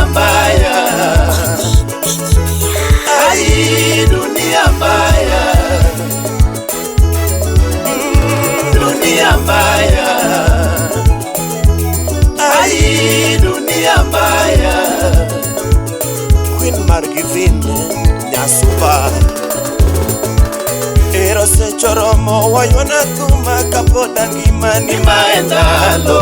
Dunia mbaya, ai, dunia mbaya, dunia mbaya, ai, dunia mbaya. Queen Margivine Nyasuba Ero sechoromo waywana thuma kapoda ngima ni Maendalo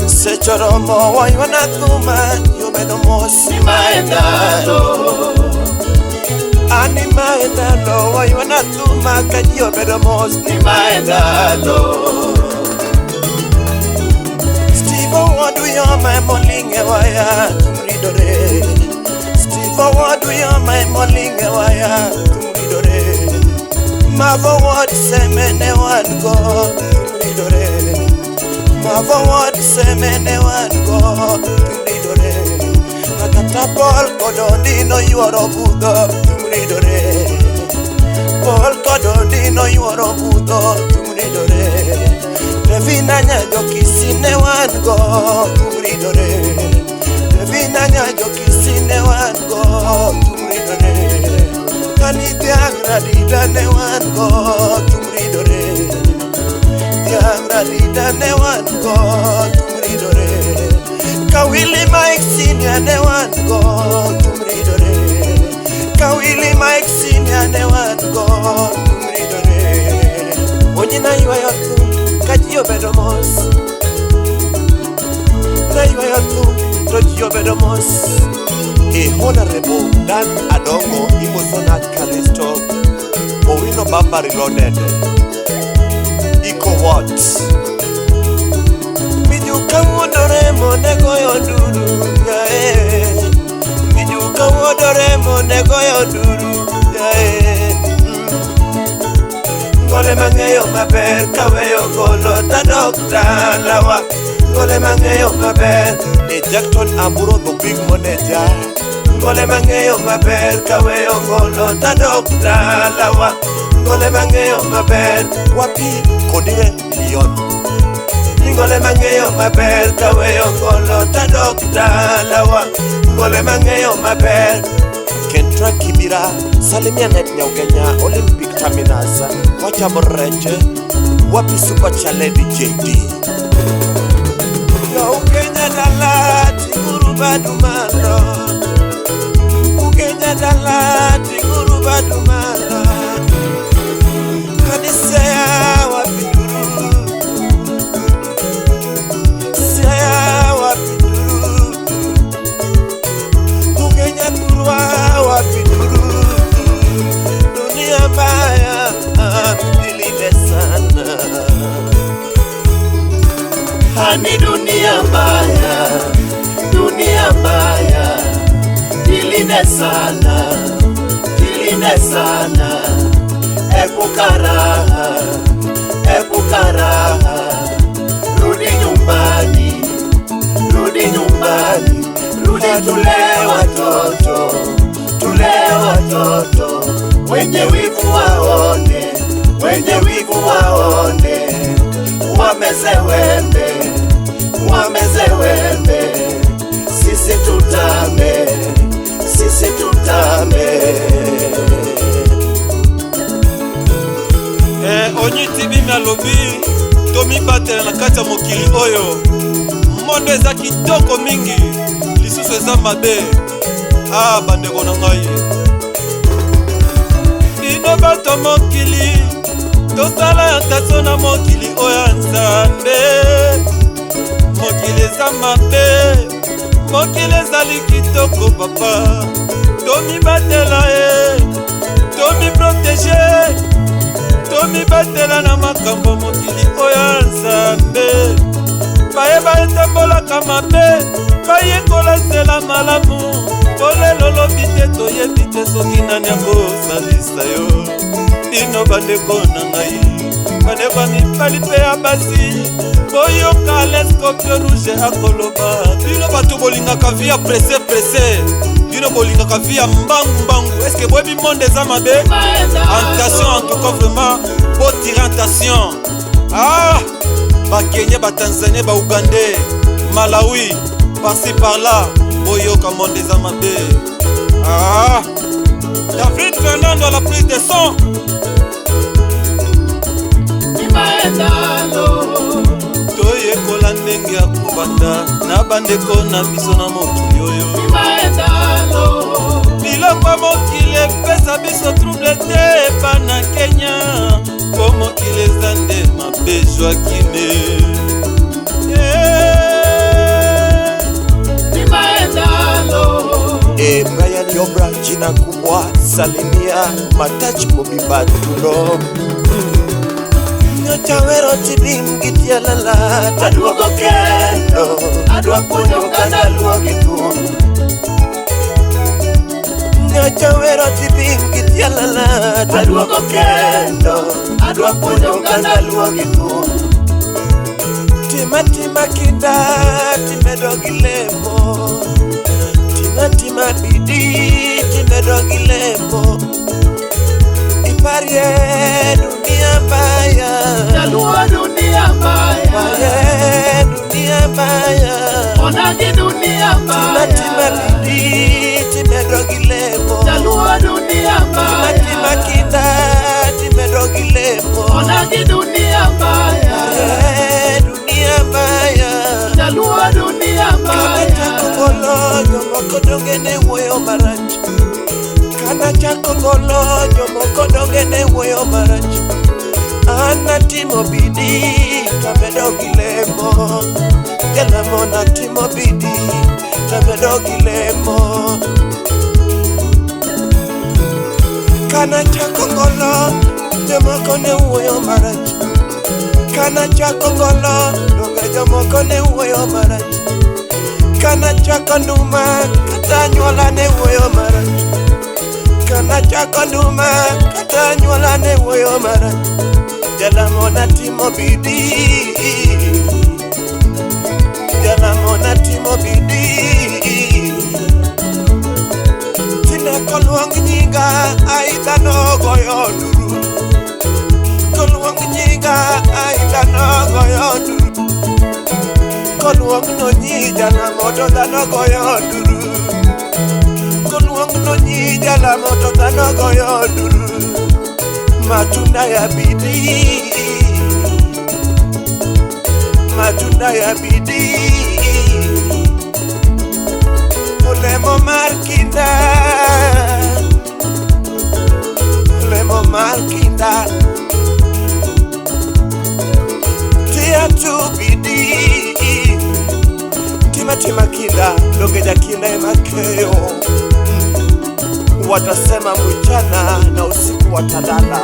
Sechoromo waywana thuma yobedo mos ni maendalo Ani maendalo waywana thuma ka ji obedo mos ni maendalo Steve Owadu yoma emolinge waya tumridore Steve Owadu yoma emolinge waya tumridore Mavo wod semene wan go tumridore Mavo wod semene wan go tumridore Makata Paul kod Ondino yuoro budho tumridore Paul kod Ondino yuoro budho tumridore Devina nyajo kisine wan go tumridore Devina nyajo kisine wan go tumridore Kani tiang' radida ne wan go tumridore Tiang' radida ne wan go tumridore Kawili Mike Senior ne wan go tumridore Kawili Mike Senior ne wan go tumridore Onyina ywayo thum ka ji obedo mos Naywayo thum to ji obedo mos E Honorable Dan Adongo Imosona Kalisto Owino Baba Reloaded Eco What Mijuka wuondore mone goyo nduru yae Mijuka wuondore mone goyo nduru yae Ngole mang'eyo maber kaweyo golo tadok dalawa Ngole mang'eyo maber E Jackton Amburo the big manager Ngole mang'eyo maber kaweyo golo tadok dalawa Ngole mang'eyo maber Wapi Kodire Leon Ngole mang'eyo maber kaweyo golo tadok dalawa Ngole mang'eyo maber Kentra Kibira Salimia Net Nyaugenya Olympic Terminus Wachamo Reche Wapi Super Chaledi JD Yo Ugenya dala tinguru badu malo Ugenya dala tinguru badu malo Kanisea wapinduru Sea wapinduru Ugenya turwa wapinduru Dunia mbaya mjilinde sana Hani dunia mbaya, dunia mbaya, jilinde sana, jilinde sana, epuka raha, epuka raha, rudi nyumbani, rudi nyumbani, rudi tulee watoto, tulee watoto, wenye wivu waone, wenye wivu waone, wameze wembe, wameze wembe, sisi tutame, sisi tutame. Onyi tibimi alobi tomibatela na kati ya mokili oyo mondo eza kitoko mingi lisusu eza mabe ah bandeko na ngai bino bato mokili tosala attention na mokili oyo ya Nzambe mokili eza mabe mokili ezali kitoko papa tomibatela e tomiprotege tomibatela na makambo mokili oyo ya Nzambe bayeba etambolaka mabe bayekola nzela malamu polelo lobi te toyebi te soki nani akosalisa yo bino bandeko na ngai bandeko ya mibali mpe ya basi boyoka lescorpion rouge akoloba bino bato bolingaka vie ya presse presse bino bolingaka vie ya mbangu mbangu est-ce que boyebi monde eza mabe attention en tout cas vraiment botire attention ah. Bakenya, Batanzanie, Baugandais, Malawi, par-ci par-là, boyoka monde eza mabe. Ah, David Fernando à la prise de son. Toyekola ndenge ya kobanda na bandeko na biso na mokili oyo. Biloko ya mokili epesa biso trouble te epa na Kenya, po mokili eza nde mabe. Joakime. E Brian Yobra, jina kubwa, salimia Matach Mobimba Tulo. Nyocha wero tibim gitialala, taduogo kendo, adwa puonjo oganda luo gi thum. Nyocha wero tibim gitialala, taduogo kendo, adwa puonjo oganda luo gi thum. Tima tima kinda, timedo gi lemo. Tima tima bidii, timedo gi lemo. Iparie dunia mbaya, Jaluo dunia mbaya, iparie dunia mbaya. Onagi dunia Tima mbaya, tima bidii, timedo gi lemo. Jaluo dunia Tima mbaya, tima kinda, timedo gi lemo. Onagi dunia mbaya, Iparie dunia mbaya. Jaluo dunia Kana chako mbaya, golo, jomoko donge ne wuoyo marach. Kana chako golo, jomoko donge ne wuoyo marach. An atimo bidii, tamedo gi lemo. Jalamo natimo bidii, tamedo gi lemo. Kana chako golo, jomoko ne wuoyo marach. Kana chako golo, donge jomoko ne wuoyo marach. Kana chako nduma, kata anyuola ne wuoyo marach. Kana chako nduma, kata anyuola ne wuoyo marach. Jalamo natimo bidii, jalamo natimo bidii. Tinde koluong nyinga, ai dhano goyo nduru. Koluong nyinga, ai dhano goyo nduru. Koluong no nyi jalamo to dhano goyo nduru. Koluong no nyi jalamo to dhano goyo nduru. Matunda ya bidii, matunda ya bidii. Olemo mar kinda, olemo mar kinda. Tia tu bidii, tima tima kinda, donge jakinda ema keyo. Watasema mchana na usiku watalala.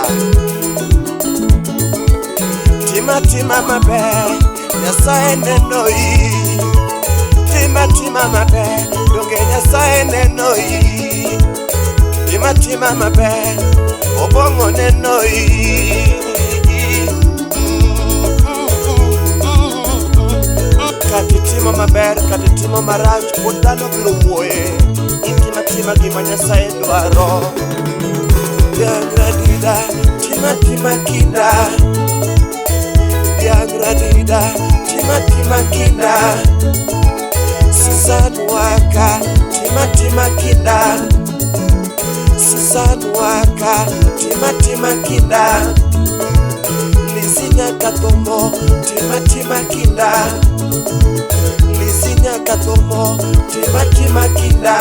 Tima tima maber, Nyasaye nenoi. Tima tima maber, donge Nyasaye nenoi. Tima tima maber, Obong'o nenoi. Kata itimo maber, kata itimo marach, pod dhano biro wuoye. Itima tima gima Nyasaye dwaro. Diangradida, tima tima kinda. Diangradida, tima tima kinda. Susan Waka, tima tima kinda. Susan Waka, tima tima kinda. Lizzy Nyakathomo, tima tima kinda. Lizzy Nyakathomo, tima tima kinda.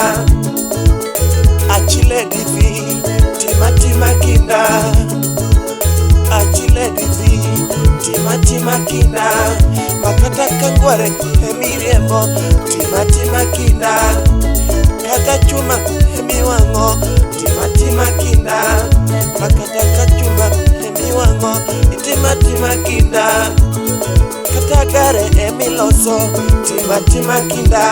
Achile Divi, tima tima kinda. Achile Divi, tima tima kinda. Makata kangware emiriembo, tima tima kinda. Kata chuma emiwang'o, tima tima kinda. Makata kachuma emiwang'o, itima tima kinda. Kata gare emiloso, tima tima kinda.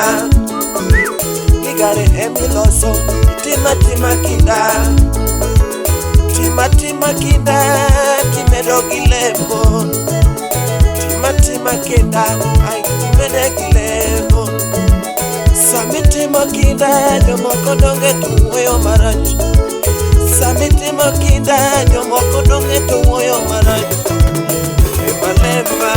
Ni gare emiloso, itima tima kinda. Tima tima kinda, timedo gi lemo. Tima tima kinda, ai timede gi lemo. Samitimo kinda, jomoko donge to wuoyo marach. Samitimo kinda, jomoko donge to wuoyo marach. Lema lema.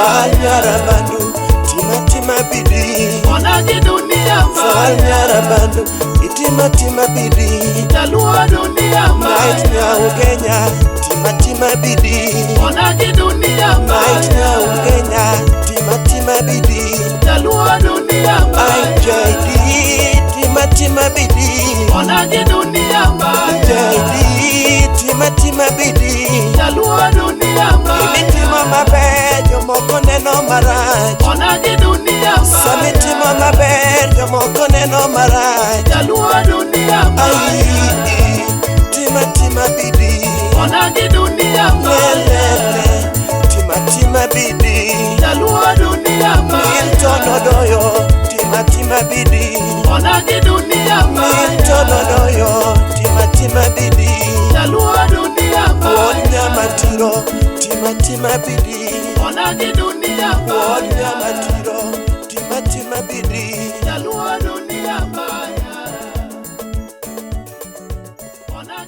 Fal nyarabandu tima tima bidii. Onagi dunia Fal mbaya. nyarabandu itima tima bidii. Jaluo dunia Night mbaya. nyaugenya tima tima bidii. Onagi dunia Night mbaya. nyaugenya tima tima bidii. Jaluo dunia mbaya. IJD tima tima bidii. Onagi dunia mbaya. JD tima tima bidii. Jaluo dunia mbaya. Imitimo maber jomoko neno marach. Onagi dunia Sama mbaya. itimo maber jomoko neno marach. Jaluo dunia mbaya. Ai, tima tima bidii. Onagi dunia mbaya. Lelele tima tima bidii. Jaluo dunia mbaya. Milton Odoyo tima tima bidii. Onagi dunia mbaya. Milton Odoyo tima tima bidii. Jaluo dunia Wuod mbaya. Nyamatiro tima tima bidii. Onagi dunia Wuod mbaya. Nyamatiro tima tima bidii. Jaluo